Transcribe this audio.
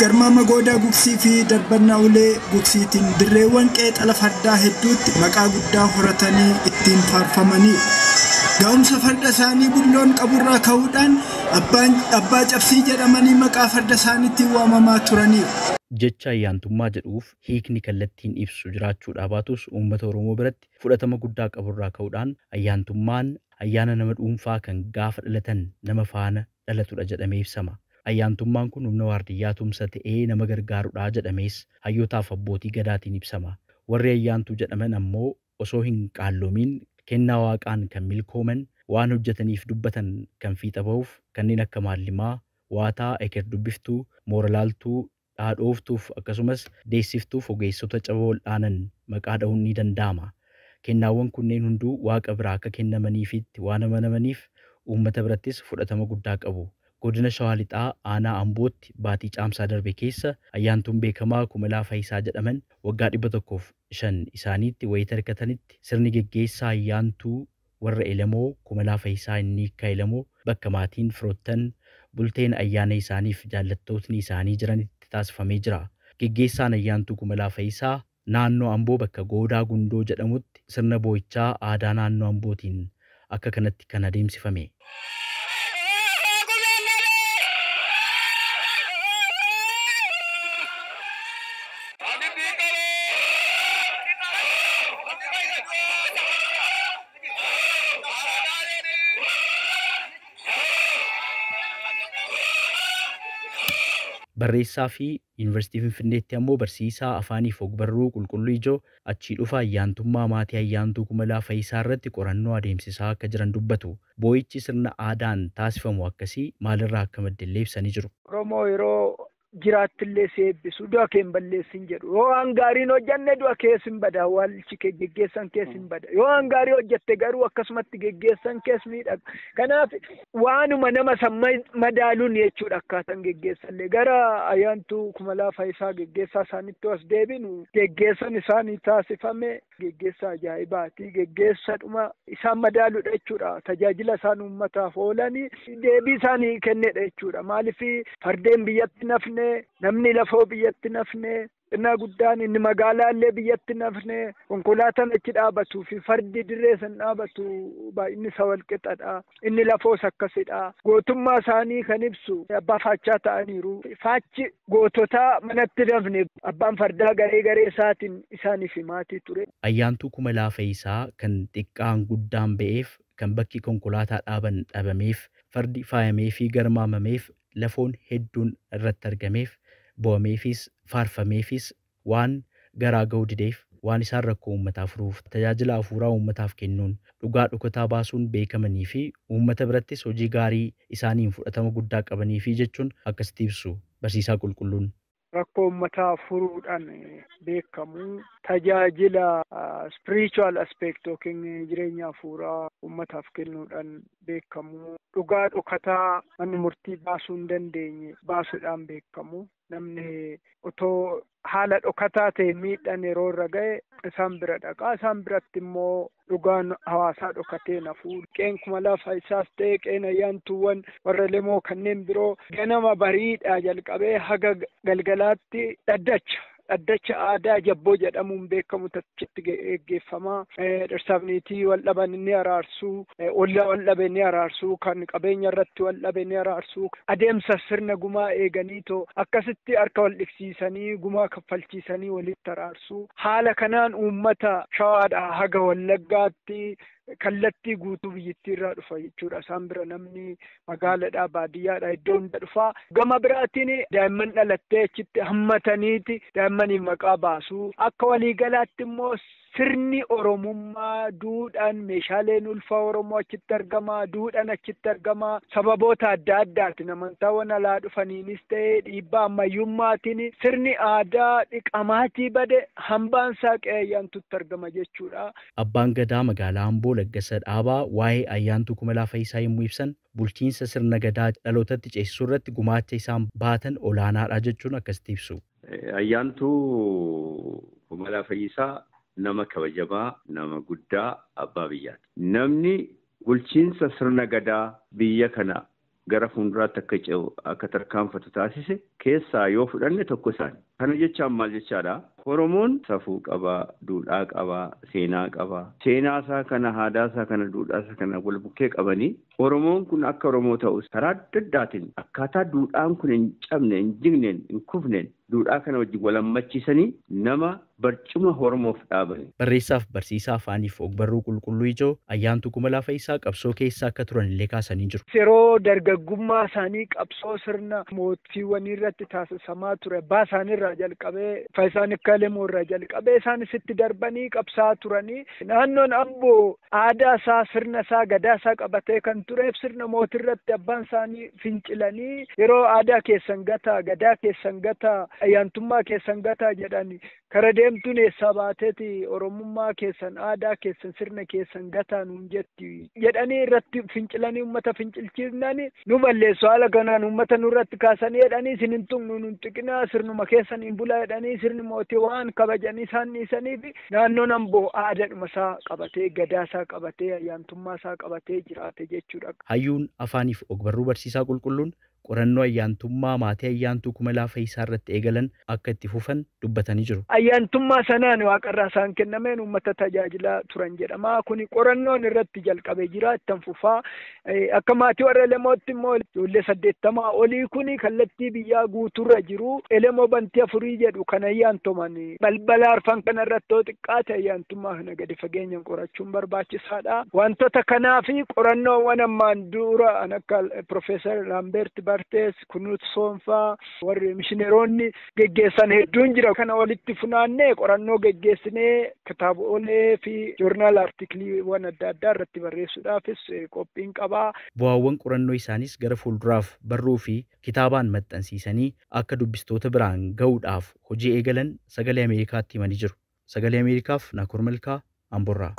Garmaama goodaa gugsii fi darbannaa ulee gugsiitiin dirreewwan qeexala fardaa hedduutti maqaa guddaa horatanii ittiin faarfamanii. Ga'umsa farda isaanii bulloon qaburraa ka'uudhaan abbaa cabsii jedhamanii maqaa farda isaaniitiin waamamaa turaniiru. Jecha ayyaantummaa jedhuuf hiikni kallattiin ibsu jiraachuu baatus, uummata Oromoo biratti fudhatama guddaa qaburraa ka'uudhaan ayyaantummaan ayyaana nama dhuunfaa kan gaafa dhalatan nama faana dhalatudha jedhamee ibsama. Ayyaantummaan kun humna waardiyyaa tumsa ta'ee nama gargaarudha jedhamees hayyootaaf abbootii gadaatiin ibsama. Warri ayyaantuu jedhaman ammoo osoo hin qaallomiin kennaa waaqaan kan milkooman, waan hojjetaniif dubbatan kan fiixa ba'uuf, kanneen akka maallimaa, waataa, eker dubbiftuu, mooralaaltuu, dhaadhooftuuf akkasumas deessiftuuf ogeessota caba wal'aanan maqaa dha'uun ni danda'ama. Kennaawwan kunneen hunduu waaqa biraa akka kennamaniifitti waan amanamaniif uummata birattis fudhatama guddaa qabu. Godina Shawaa Lixaa aanaa Ambootti baatii Caamsaa darbe keessa ayyaantuun beekamaa Kumalaa Fayisaa jedhaman waggaa 105 isaaniitti wayita hirkatanitti, sirni geggeessaa ayyaantuu warra Elemoo Kumalaa Fayisaa inni hiikkaa Elemoo bakka maatiin, firoottan, bulteen ayyaana isaaniif jaallattootni isaanii jiranitti taasifamee jira. Geggeessaan ayyaantuu Kumalaa Fayisaa naannoo Amboo bakka Goodaa Gundoo jedhamutti sirna boo'ichaa aadaa naannoo Ambootiin akka kanatti kan adeemsifame. Barreessaa fi Yuunivarsiitii Finfinneetti ammoo barsiisaa afaaniif ogbarruu Qulqulluu Ijoo achii dhufa ayyaantummaa maatii ayyaantuu Kumalaa Fayisaa irratti qorannoo adeemsisaa akka jiran dubbatu. Boo'ichi sirna aadaan taasifamu akkasii maalirraa akka madde illee ibsanii jiru. Oromoo yeroo jiraattillee si eebbisu, du'a kee hin balleessin jedhu. Yoo waan gaariin hojjanne du'a kees hin bada, awwaalchi kee, geggeessan kees hin bada. Yoo waan gaarii hojjette garuu akkasumatti geggeessan kees miidhaga. Kanaaf waanuma nama san madaaluun jechuudha akkaataan geggeessallee. Gara ayyaantuu Kumalaa Fayisaa geggeessaa isaanitti as deebinu, geggeessan isaanii taasifame geggeessaa ajaa'ibaati. Geggeessa dhuma isaan madaaluudha jechuudha. Tajaajila isaan uummataaf oolanii deebii isaanii kennedha jechuudha. Maaliif fardeen biyyatti nafne, namni lafoo biyyatti nafne, xinnaa guddaan inni magaalaallee biyyatti nafne, konkolaataan achi dhaabatuu fi fardi dirree san dhaabatu baay'inni isa walqixadha. Inni lafoos akkasidha. Gootummaa isaanii kan ibsu abbaa faachaa ta'aniiru. Faachi goototaa manatti nafne, abbaan fardaa garee garee isaatiin isaaniif maatii ture. Ayyaantuu Kumalaa Fayisaa kan xiqqaan guddaan ba'eef, kan bakki konkolaataa dhaaban dhabameef, fardi faayamee fi garmaamameef, lafoon hedduun irratti argameef, bo'ameefis faarfameefis waan garaa ga'uu dideef, waan isaan rakkoo uummataa furuuf, tajaajila hafuuraa uummataaf kennuun, dhugaa dhokataa baasuun beekamanii fi uummata birattis hojii gaarii isaaniin fudhatama guddaa qabanii fi jechuun akkasitti ibsu barsiisaa Qulqulluun. Rakkoo uummataa furuudhaan beekamu, tajaajila spiritual aspect yookiin jireenya hafuuraa uummataaf kennuudhaan beekamu, dhugaa dhokataa manni murtii baasuu hin dandeenye baasuudhaan beekamu. Namni otoo haala dhokataa ta'e miidhaan yeroo irra ga'e isaan bira dhaqa. Isaan biratti immoo dhugaan hawaasaa dhokatee nafu. Qeen Kumalaa Fayisaas ta'e qeen ayyaantuuwwan warra Lemoo kanneen biroo ganama bariidhaa jalqabee haga galgalaatti dhaddacha. Dhaddacha aadaa jabboo jedhamuun beekamu achitti geggeeffama. Dhirsaaf niitii wal dhaban ni araarsuu, ollaa wal dhabe ni araarsuu, kan qabeenya irratti wal dhabe ni araarsuu. Adeemsa sirna gumaa eeganiitoo akkasitti harka wal dhiqsiisanii, gumaa kaffalchiisanii walitti araarsuu. Haala kanaan uummata Shawaadhaa haga Wallaggaatti kallattii guutuu biyyattii irraa dhufa jechuudha. Isaan bira namni magaalaadhaa, baadiyyaadhaa, iddoo hunda dhufa. Gama biraatiin daa'imman dhalattee achitti hammataniiti daa'immaniif maqaa baasu. Akka waliigalaatti immoo sirni Oromummaa, duudhaan, meeshaaleen ulfaa Oromoo achitti argama, duudhaan achitti argama. Sababoota adda addaatiin, amantaawwan alaa dhufaniinis ta'ee dhiibbaa ammayyummaatiin, sirni aadaa dhiqamaatii bade, hambaan isaa qe'ee ayyaantutti argama jechuudha. Abbaan Gadaa magaalaa Amboo Laggasa Dhaabaa waa'ee ayyaantuu Kumalaa Fayisaa yommuu ibsan, bulchiinsa sirna gadaa dhalootatti ceesisuu irratti gumaacha isaan baatan olaanaadha jechuun akkasitti ibsu. Ayyaantuu Kumalaa Fayisaa nama kabajamaa, nama guddaa, abbaa biyyaati. Namni bulchiinsa sirna gadaa biyya kana gara fuulduraatti akka ce'u akka tarkaanfatu taasise keessaa yoo fudhanne tokko isaani. Kana jechaan maal jechaadha? Oromoon safuu qabaa, duudhaa qabaa, seenaa qabaa. Seenaa isaa kana, aadaa isaa kana, duudhaa isaa kana wal bukkee qabanii Oromoon kun akka Oromoo ta'us karaa adda addaatiin akkaataa duudhaan kun hin cabne, hin jigneen, hin kufneen duudhaa kana wajjin wal hammachiisanii nama barcuma Oromoof dhaabani. Barreessaaf barsiisaa afaaniif ogbarruu qulqulluu ijoo Ayyaantuu Kumalaa Fayisaa qabsoo keessa akka turan illee kaasanii jiru. Yeroo dargaggummaa isaanii qabsoo sirna mootiiwwanii irratti taasisamaa ture abbaa isaaniirraa jalqabee Fayisaan akka Elemoo irraa jalqabee isaan isitti darbanii qabsaa turanii naannoon Amboo aadaa isaa sirna isaa gadaa isaa qabatee kan tureef sirna mootirratti abbaan isaanii fincilanii yeroo aadaa keessan gataa gadaa keessan gataa ayyaantummaa keessan gataa jedhani kara deemtuun eessaa baateeti Oromummaa keessan aadaa keessan sirna keessan gataa nuun jetti jedhanii irratti fincilanii uummata fincilchiisnani nu balleessu haala kanaan uummata nurratti kaasanii jedhanii isin hin tuqnu nun tuqinaa sirnuma keessan hin bulaa jedhanii sirni mootii waan kabajanii isaan dhiisaniif naannoon Amboo aadaadhuma isaa qabatee gadaa isaa qabatee ayyaantummaa isaa qabatee jiraate jechuudha. Hayyuun afaaniif ogbarruu barsiisaa qulqulluun qorannoo ayyaantummaa maatii Ayyaantuu Kumalaa Fayisaa irratti eegalan akka itti fufan dubbatanii jiru. Ayyaantummaa sanaan waaqarraa isaan kennameen uummata tajaajilaa turan jedhama. Kuni qorannoon irratti jalqabee jira ittan fufaa. Akka maatii warra Elemootti immoo ijoollee 80 olii kuni kallattii biyyaa guutuurra jiru. Elemoo bantii 4 jedhu kan ayyaantoman balbala arfan kana irratti yoo xiqqaate ayyaantummaa kana gadi fageenyaan qorachuun barbaachisaadha. Wantoota kanaa fi qorannoowwan ammaan dura an akka Profeesar Laambeert Bartees, Kunuut Soonfaa, warri mishineeronni geggeessan hedduun jira. Kana walitti funaannee qorannoo geggeessinee kitaabolee fi joornaal artikiliiwwan adda addaa irratti barreessuudhaafis qophiin qabaa. Bu'aawwan qorannoo isaanis gara fuulduraaf barruu fi kitaabaan maxxansiisanii akka dubbistoota biraan ga'uudhaaf hojii eegalan Sagalee Ameerikaatti himanii jiru. Sagalee Ameerikaaf Naakoor Malkaa, Amboorraa.